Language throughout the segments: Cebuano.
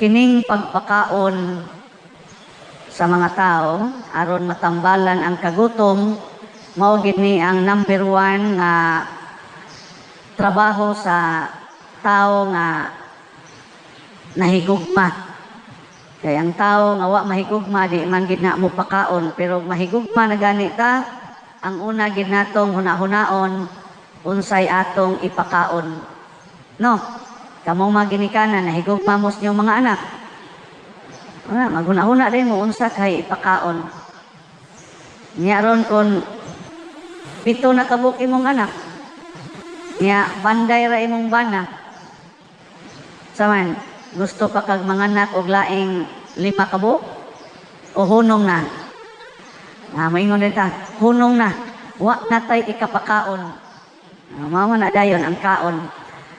Kining pagpakaon sa mga tao aron matambalan ang kagutom, mao gid ni ang number one nga trabaho sa tao nga nahigugma. Kay ang tao nga wa mahigugma, di man gid na mo pakaon, pero mahigugma na gani ta, ang una gid natong huna-hunaon, unsay atong ipakaon. No? Kamong mga ginikanan, nahigugma mo sa inyong mga anak. Wala, maghuna-huna din mo unsa kay ipakaon. Nya ron kon 7 na kabuk imong anak. Nya banday ra imong bana. Saman, gusto pa kag manganak og laing 5 kabuk o hunong na? Na maingon din ta, hunong na. Wa na tay ikapakaon. Mao na dayon ang kaon.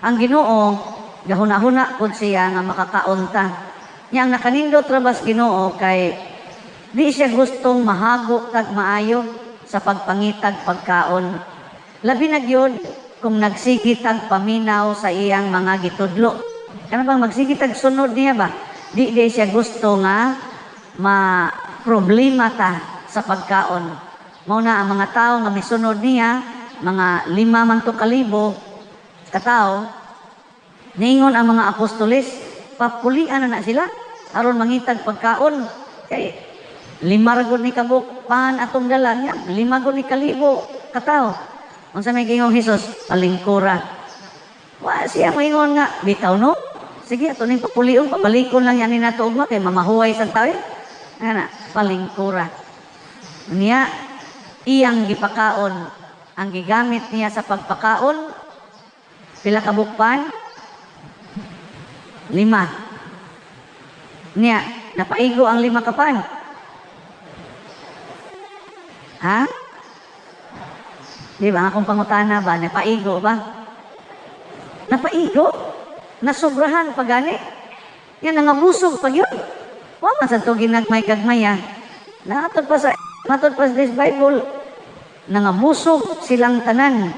Ang Ginoo gahuna-huna pud siya nga makakaon ta. Nya ang nakanindot ra bas Ginoo kay di siya gustong mahago tag maayo sa pagpangitag pagkaon. Labi na gyud kung nagsige tag paminaw sa iyang mga gitudlo. Kana bang magsige tag sunod niya ba? Di di siya gusto nga ma problema ta sa pagkaon. Mao na ang mga tao nga misunod niya, mga 5 man to kalibo katawo, ningon ang mga apostoles, papulian na na sila aron mangitag pagkaon kay 5 ra gud ni kabuk pan atong dala niya, 5 gud ni kalibo katawo. Unsa may gingong Hesus? Palingkura. Wa siya moingon nga bitaw no. Sige, ato ning papulion, pabalikon lang yan ni nato ugma kay mamahuway sa tawo. Ana, palingkura. Niya iyang gipakaon, ang gigamit niya sa pagpakaon, pila ka bukpan? 5. Niya, napaigo ang 5 ka pan. Ha? Di ba? Akong pangutana ba? Napaigo ba? Napaigo. Nasobrahan pa gani. Yan, nangabusog pa yun. Wa man sa to ginagmay gagmaya. Natod pa sa this Bible, nangabusog silang tanan.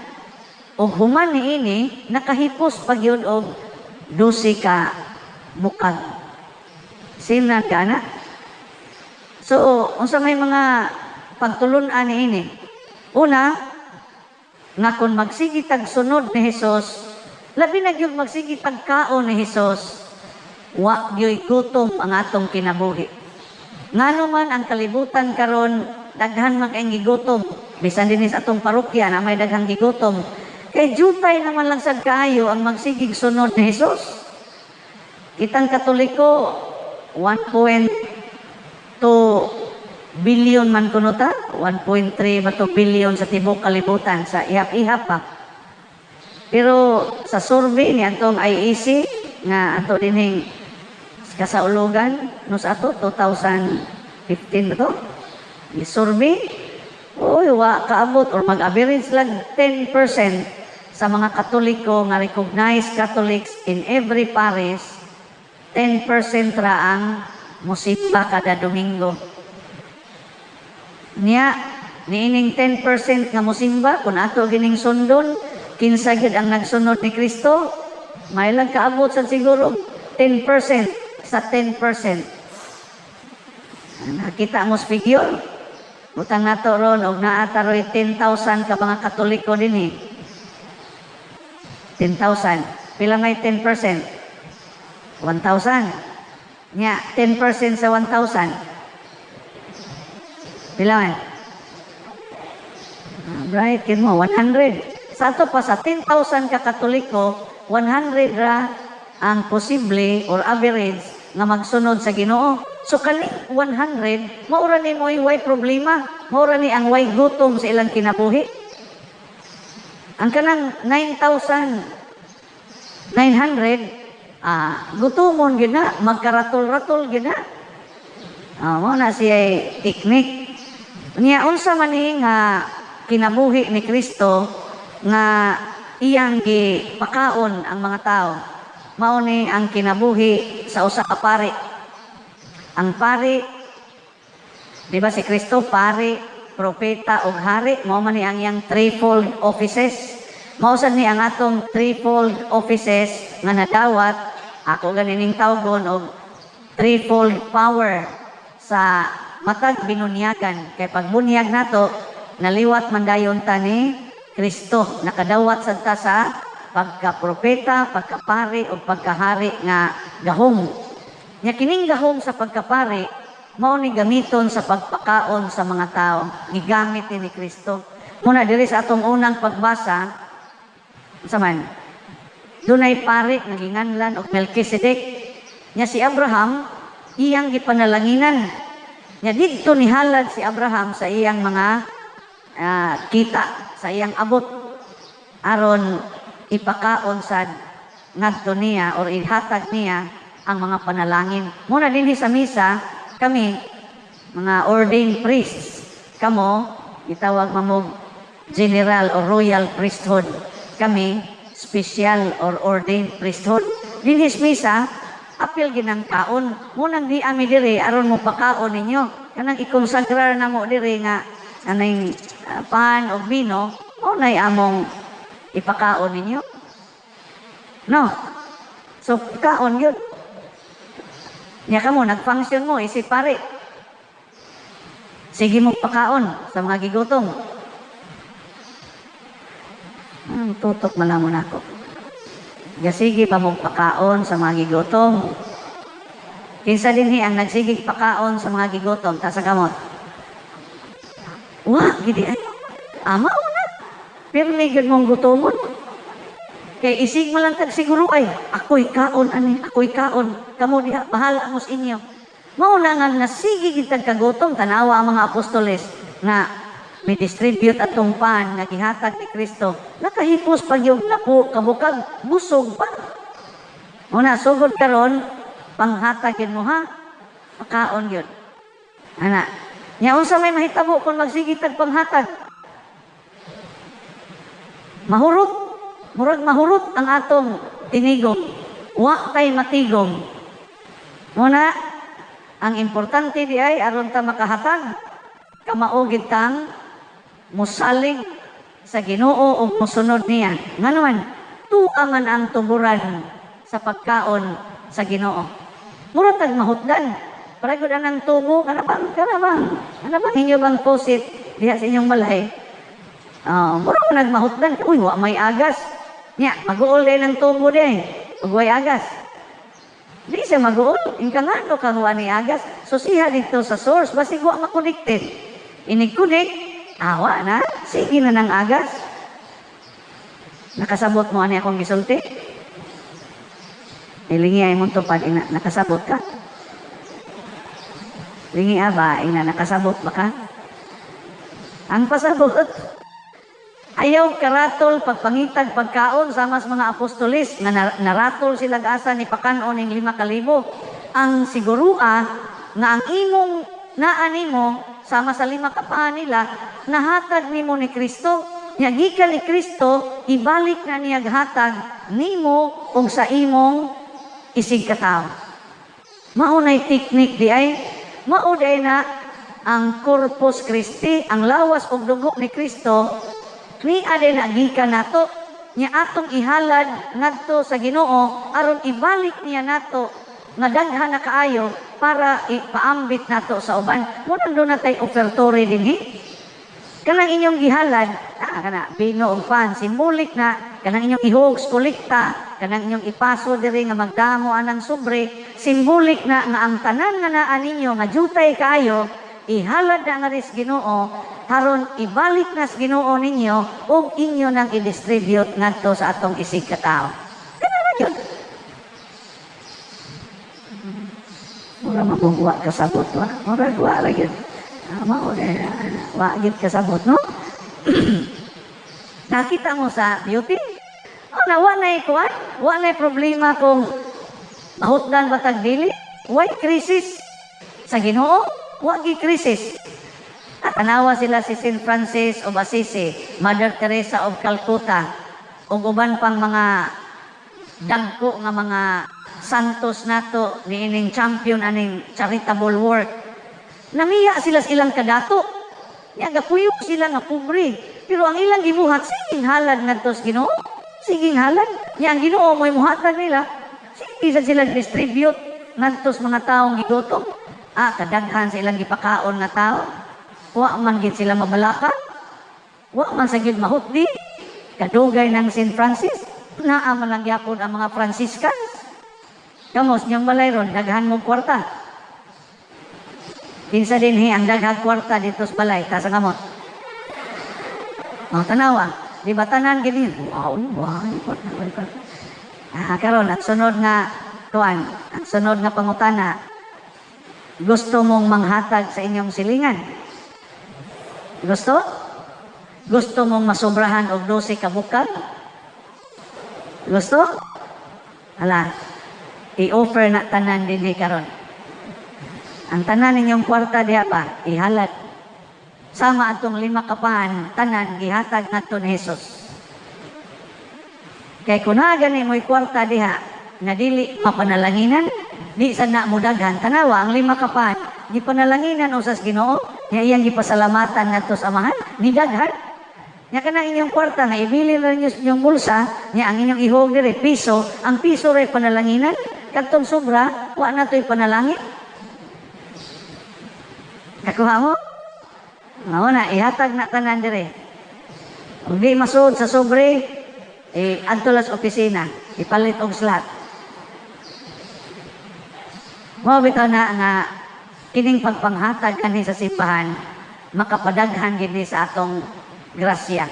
Og human niini, nakahipos pa gyud og 12 ka bukag. Sina ka na? So, unsa may mga pagtulun-an niini? Una, nga kung magsige tag sunod ni Hesus, labi na gyud magsige tag kaon ni Hesus, wa gyud gutom ang atong kinabuhi. Ngano man ang kalibutan karon daghan man kayong gigutom, bisan dinhi sa atong parokya na may daghang gigutom. Kay jutay naman lang sad kaayo ang magsigig sunod ni Hesus. Kitang Katoliko, 1.2 billion man kuno ta, 1.3 ba to billion sa tibuok kalibutan sa ihap-ihap pa. Pero sa survey ni atong IEC nga ato dinhing kasaulugan no sa ato 2015 ba to? Gi-survey, oy, wa kaabot or mag-average lang 10% sa mga Katoliko nga recognized Catholics in every parish, 10% ra ang musimba kada Domingo. Niya, niining 10% nga musimba, kung ato gining sundon, kinsa gyud ang nagsunod ni Kristo, may lang kaabot sa siguro 10% sa 10%. Nakita mo sa figure? Butang nato ron, og naa ta roy 10,000 ka mga Katoliko dinhi. 10,000. Pila may 10%? 1,000. Nya, 10% sa 1,000. Pila man? Right, kin mo, 100. Sa ato pa sa 10,000 ka Katoliko, 100 ra ang posible or average nga magsunod sa Ginoo. So kani 100, maura ni mo way problema, maura ni ang way gutom sa ilang kinabuhi. Ang kanang 9,900, gutomon gyud na, magkaratol-ratol gyud na. Mao na siya technique. Niya unsa man ni nga kinabuhi ni Kristo nga iyang gipakaon ang mga tao? Mao ni ang kinabuhi sa usa ka pari. Ang pari, di ba si Kristo pari, propeta ug hari, mao man ni ang iyang threefold offices. Mao sad ni ang atong threefold offices nga nadawat, ako ganining tawgon og Threefold power sa matag binunyagan, kay pagbunyag nato, naliwat man dayon ta ni Kristo, nakadawat sad ta sa pagkapropeta, pagkapari o pagkahari nga gahom. Nya kining gahom sa pagkapari mao ni gamiton sa pagpakaon sa mga tao, gigamit ni Kristo. Muna diri sa atong unang pagbasa, unsa man, dunay pari nga ginganlan og Melchizedek. Nya si Abraham iyang gipanalanginan. Nya didto nihalad si Abraham sa iyang mga kita, sa iyang abot, aron ipakaon sad ngadto niya or ihatag niya ang mga panalangin. Muna dinhi sa misa, kami mga ordained priests, kamo gitawag mamog general or royal priesthood. Kami special or ordained priesthood. Dinhi sa misa, apil ginang kaon. Munang di ami diri aron mo pakaon ninyo. Kanang ikonsagrar na mo diri nga aning pan o bino, mao nay among ipakaon ninyo. No. So kaon yun. Nya kamo nag-function mo isip pare. Sige mo pakaon sa mga gigutom. Tutok man lang mo nako. Gasige pa mong pakaon sa mga gigutom. Kinsa dinhi ang nagsigig pakaon sa mga gigutom? Taas ang kamot. Wa, gidi ay. Ama una. Pirmi gyud mong gutomon. Kay isig man lang tag siguro ay, ako'y kaon ani, ako'y kaon. Kamo diha, bahala mo sa inyo. Mao na nga nasige gid tag kagutom, tanawa ang mga apostoles na may distribute atong pan nga gihatag ni Kristo. Nakahipos pag yung napo kabukag, busog pa. Una, sugod karon, panghatag yun mo ha, pakaon yun. Ana, nya unsa may mahitabo kung magsige tag panghatag? Mahurot, murag mahurot ang atong tinigom. Wa kay matigom. Muna, ang importante di ay aron ta makahatag, kamao gid tang musalig sa Ginoo o musunod niya. Ngano man, tuwa man ang tuburan sa pagkaon sa Ginoo. Mura tag mahutdan. Para gud anang tubo, kana bang inyo bang faucet diha sa inyong balay? Oh, mura man nagmahutdan. Uy, wa may agas. Nya, mag-uol din ang tubo di. Ug way agas. Di siya mag-uol. Inka nga no kang wa ni agas. Susiha dito sa source. Basig wa makonekted. Inig-connect, awa na. Sige na ng agas. Nakasabot mo ani akong gisulti? Ilingi ay mong tupad, ina, nakasabot ka? Lingi ba, ina, nakasabot ba ka? Ang pasabot, ayaw karatol pagpangitag pagkaon sama sa mga apostolis nga naratol sila asa ni pakanon ning 5,000. Ang sigurua nga ang imong naa nimo sama sa lima ka paa nila, nahatag nimo ni Kristo. Nya gikan ni Kristo, ibalik na niya hatag nimo ug sa imong isig katawo. Mao nay teknik di ay, mao di ay na ang Corpus Christi, ang lawas ug dugo ni Kristo, niya din gikan nato, nya atong ihalad ngadto sa Ginoo aron ibalik niya nato nga daghan na kaayo para ipaambit nato sa uban. Muna doon na tay offertory dinhi. Kanang inyong gihalad, kana bino ug pan, simbolik na kanang inyong ihugs kolekta, kanang inyong ipaso diri nga magdamo anang sobre, simbolik na nga ang tanan nga naa ninyo nga jutay kaayo, ihalad na nga ris Ginoo aron ibalik na sa Ginoo ninyo ug inyo nang i-distribute ngadto sa atong isig katawo. Kana ra yun. Mura mabong wa kasabot wa. Mura wa ra gyud. Mao na wa gyud kasabot, no? Nakita mo sa beauty? Oh, na wa na kuan, wa na problema kung mahutdan ba tag dili. Why crisis? Sa Ginoo, wa gi crisis. At tanawa sila si St. Francis of Assisi, Mother Teresa of Calcutta, ug uban pang mga dagko nga mga santos nato niining champion aning charitable work. Namiya sila sa ilang kadato. Nya gapuyo sila nga pobre. Pero ang ilang gibuhat, sige halad ngadto sa Ginoo. Sige halad. Nya ang Ginoo mo'y muhatag nila. Sige sa sila distribute. Ngadto sa mga taong gigutom. Ah, kadaghan sa ilang gipakaon nga tao. Wa man gid sila mabalaka. Wa man sa gid mahutdi. Kadugay ng St. Francis. Naa man lang gyapon ang mga Franciscans. Kamos niyang balay ron, daghan mo kwarta. Kinsa dinhi ang daghang kwarta dito sa balay, taas ang kamot. Oh, tanawa. Di ba tanan gini? Wow. Ah, karon ang sunod nga kuan, ang sunod nga pangutana. Gusto mong manghatag sa inyong silingan? Gusto? Gusto mong masobrahan og 12 ka bukal? Gusto? Hala, i-offer na tanan dinhi karon. Ang tanan ninyong kwarta diha pa, ihalad. Sama atong lima ka pan, tanan gihatag ngadto ni Jesus. Kay kung naa gani mo'y kwarta diha, nga dili mapanalanginan, di sa na mo daghan, tanawa ang lima ka pan, gipanalanginan usas Ginoo, nya iyang gipasalamatan ngadto sa Amahan, ni daghan. Nya kana inyong kwarta nga ibili lang ninyo sa inyong bulsa, nya ang inyong ihog diri piso, ang piso ray panalanginan, kadtong sobra, wa na to'y panalangin. Kakuha mo? Mao na, ihatag na tanan dire. Kung di masuod sa sobre, eh, adto lang sa opisina, ipalit og slot. Mao bitaw na nga kining pagpanghatag kanhi sa simbahan makapadaghan gid ni sa atong grasya.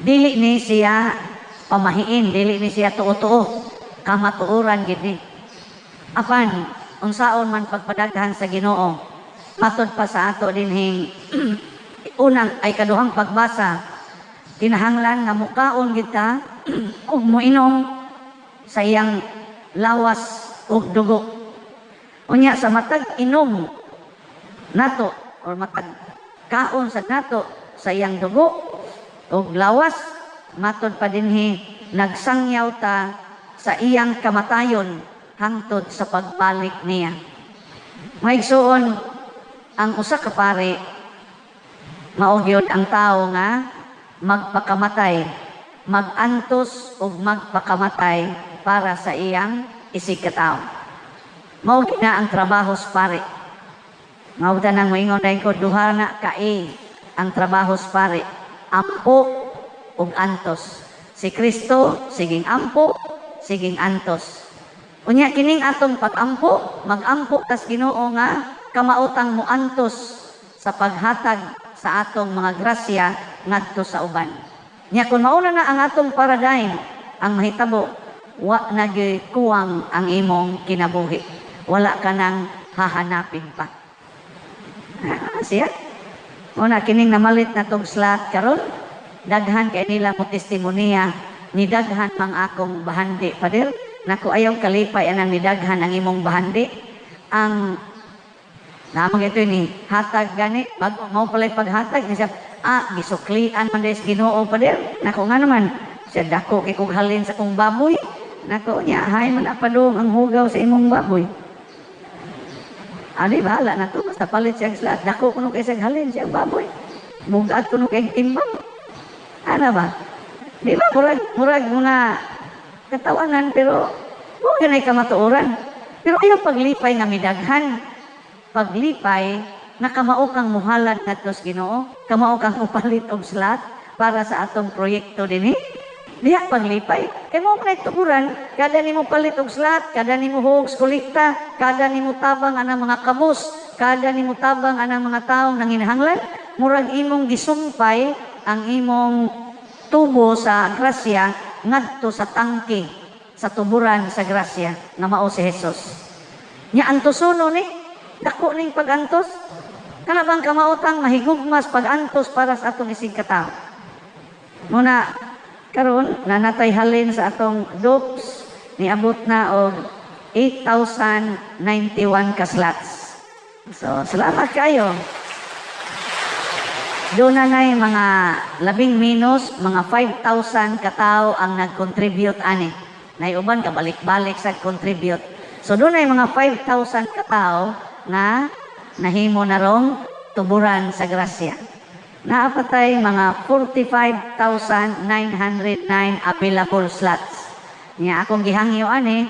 Dili ni siya pamahiin, dili ni siya tuo-tuo, kamatuoran gid ni. Apan unsaon man pagpadaghan sa Ginoo, matod pa sa ato dinhing unang ay kaduhang pagbasa, kinahanglan nga mukaon kita ug moinom sa iyang lawas ug dugo. Unya sa matag inom nato or matag kaon sa nato sa iyang dugo ug lawas, matod pa dinhi, nagsangyaw ta sa iyang kamatayon hangtod sa pagbalik niya. Maigsuon, ang usa ka pari mao gyud ang tao nga magpakamatay, magantos ug magpakamatay para sa iyang isigkatawo. Mao gyud na ang trabaho sa pari. Mao nang moingon dahil ko, duha na ka ang trabaho sa pari, ampo ug antos. Si Kristo siging ampo, siging antos. Unya kining atong pag-ampo, mag-ampo tas Ginoo nga kamaotang moantos sa paghatag sa atong mga grasya ngadto sa uban. Nya kung mauna na ang atong paradigm, ang mahitabo, wa na gyud kuwang ang imong kinabuhi. Wala ka nang hahanapin pa. Ah, siya. Una kining namalit na tong slot karon, daghan kay nila mo testimonya ni daghan mang akong bahandi, pader. Nako, ayaw kalipay anang nidaghan ang imong bahandi. Ang Namang ito ni hatag gani bago mo pala paghatag ni siya, ah, gisuklian man des Ginoo, pader. Nako, nga naman siya, dako kay kog halin sa kong baboy. Nako, nya hay man apadung ang hugaw sa imong baboy. Ani bahala na to, basta palit siya slot. Dako kuno kay siyang halin siyang baboy. Mugat kuno kay timbang. Ana ba? Di ba murag murag mga katawanan, pero mo ganay kamatuoran. Pero ayaw paglipay nga midaghan. Paglipay na kamao kang muhalad ngadto sa Ginoo, kamao kang mupalit og slot para sa atong proyekto dinhi. Diha paglipay. Kay mo man tuburan, kada nimo palit og slot, kada nimo huog sa kolekta, kada nimo tabang anang mga kabus, kada nimo tabang anang mga taong nanginahanglan, murag imong gisumpay ang imong tubo sa grasya ngadto sa tangke sa tuburan sa grasya nga mao si Jesus. Nya antosono ni, dako ning pagantos. Kana bang kamaotang mahigugmas pag-antos para sa atong isig katawo. Muna karon nanatay halin sa atong dupes, niabot na og 8,091 ka slots. So, salamat kayo. Doon na na'y mga labing minus, mga 5,000 katao ang nag-contribute ani. Naiuban ka balik-balik sa contribute. So doon ay mga 5,000 katao na nahimo na rong tuburan sa grasya. Naapatay mga 45,909 available slots. Nya akong gihangyo ani,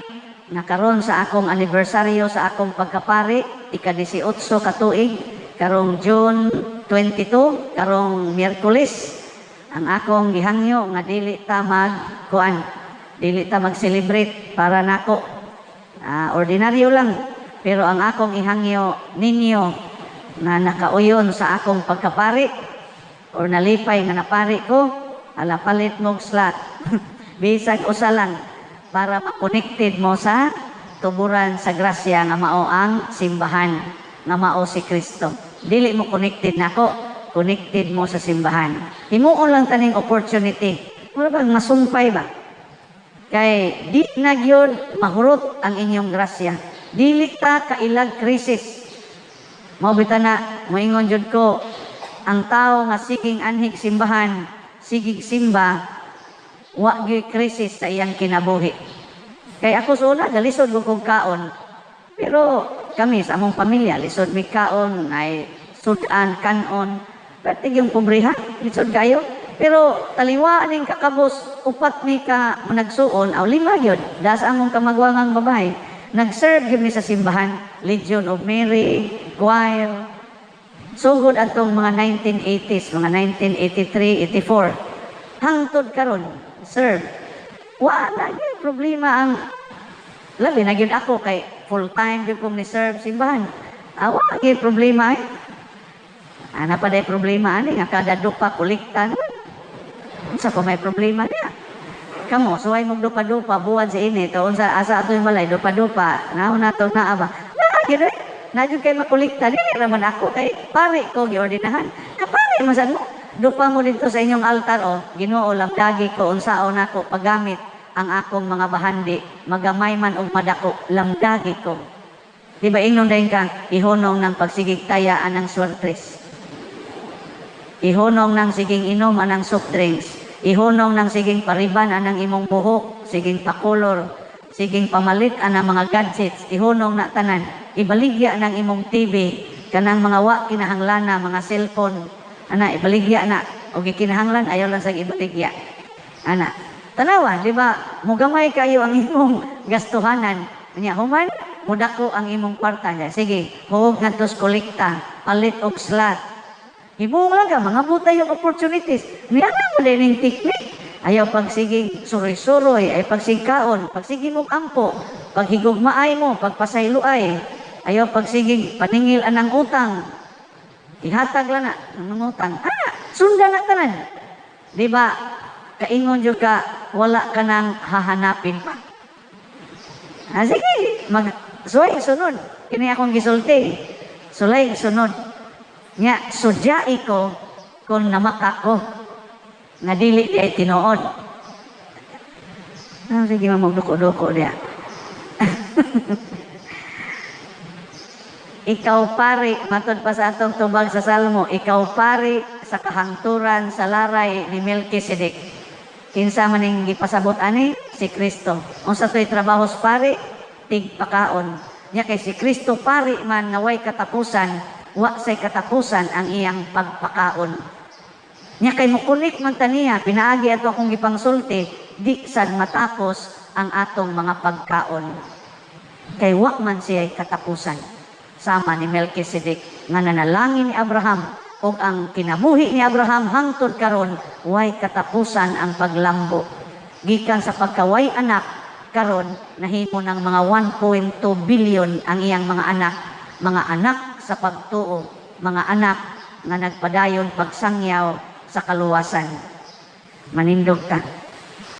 Nga karon sa akong anibersaryo sa akong pagkapari, ika-18 ka tuig, karong June 22, karong Miyerkules, ang akong gihangyo nga dili ta mag kuan, dili ta mag-celebrate para nako. Ordinaryo lang, pero ang akong ihangyo ninyo nga nakauyon sa akong pagkapari or nalipay nga napari ko, ala, palit mong slot. Bisag usa lang para ma-connected mo sa tuburan sa grasya nga mao ang simbahan, nga mao si Kristo. Dili mo connected nako, connected mo sa simbahan. Himuon lang taning opportunity. Mura bang masumpay ba? Kay di na gyud mahurot ang inyong grasya. Dili ta kailag krisis. Mao bitaw na moingon jud ko, ang tao nga siging anhig simbahan, sigig simba, wa gyud krisis sa iyang kinabuhi. Kay ako sa una, galisod ko kog kaon. Pero kami sa among pamilya, lisod mi kaon, ay sudan, kanon. Pwede yung pobriha, lisod kayo. Pero taliwa ning kakabos, upat mi ka nagsuon, aw lima gyud. Das among kamagwangang babae. Nag-serve gyud mi sa simbahan, Legion of Mary, choir. Sugod atong mga 1980s, mga 1983, 84. Hangtod karon, serve. Wa na gyud problema ang labi na gyud ako kay full time gyud kong ni serve simbahan. Wa gyud problema eh. Ana pa day problema ani nga kada dupa kolekta. Unsa pa may problema niya? Kamo, suway mong dupa-dupa, buwan sa ini, to unsa asa ato yung balay, dupa-dupa, naon na to naa ba? Na gyud eh. Na gyud kay makolekta, dili raman ako kay pare ko giordinahan. Kapare man sad mo. Dupa mo dito sa inyong altar oh, Ginoo, lamdagi ko unsaon nako paggamit ang akong mga bahandi, magamay man og madako, lamdagi ko. Di ba ingnon din ka, ihunong ng pagsigig taya anang swertres. Ihunong ng siging inom anang soft drinks. Ihunong ng siging pariban anang imong buhok, siging pakolor, siging pamalit anang mga gadgets. Ihunong na tanan. Ibaligya ng imong TV, kanang mga wa kinahanglana, mga cellphone. Ana, ibaligya na. O gikinahanglan, ayaw lang sa ibaligya. Ana, tanawa, di ba? Mugamay kayo ang imong gastuhanan. Nya human, mudako ang imong kwarta niya. Sige, huwag nga tos kolekta, palit og slot. Himong lang ka, mga butay yung opportunities. Niya mo din yung technique. Ayaw pagsiging suroy-suroy, ay pagsigkaon, pagsige mong ampo, paghigugmaay mo, pagpasayloay. Ayaw pagsiging paningil anang utang. Ihatag lang na ang utang. Sundan na tanan. Di ba? Kaingon jud ka, wala ka nang hahanapin pa. Sige, mag suway sunod. Kini akong gisulti. Sulay sunod. Nya sudyai ko kung namaka ko nga dili di ay tinuod. Sige, mamagduko-duko diya. Ikaw pari, matod pa sa atong tubag sa Salmo, ikaw pari sa kahangturan sa laray ni Melchizedek. Kinsa man ning gipasabot ani? Si Kristo. Unsa to'y trabaho sa pari? Tigpakaon. Nya kay si Kristo pari man nga way katapusan, wa say katapusan ang iyang pagpakaon. Nya kay mukunik man taniya, pinaagi ato akong gipangsulti, di sad matapos ang atong mga pagkaon. Kay wa man siya'y katapusan. Sama ni Melchizedek nga nanalangin ni Abraham ug ang kinabuhi ni Abraham hangtod karon way katapusan ang paglambo. Gikan sa pagkaway anak, karon nahimo ng mga 1.2 billion ang iyang mga anak sa pagtuo, mga anak nga nagpadayon pagsangyaw sa kaluwasan. Manindog ka.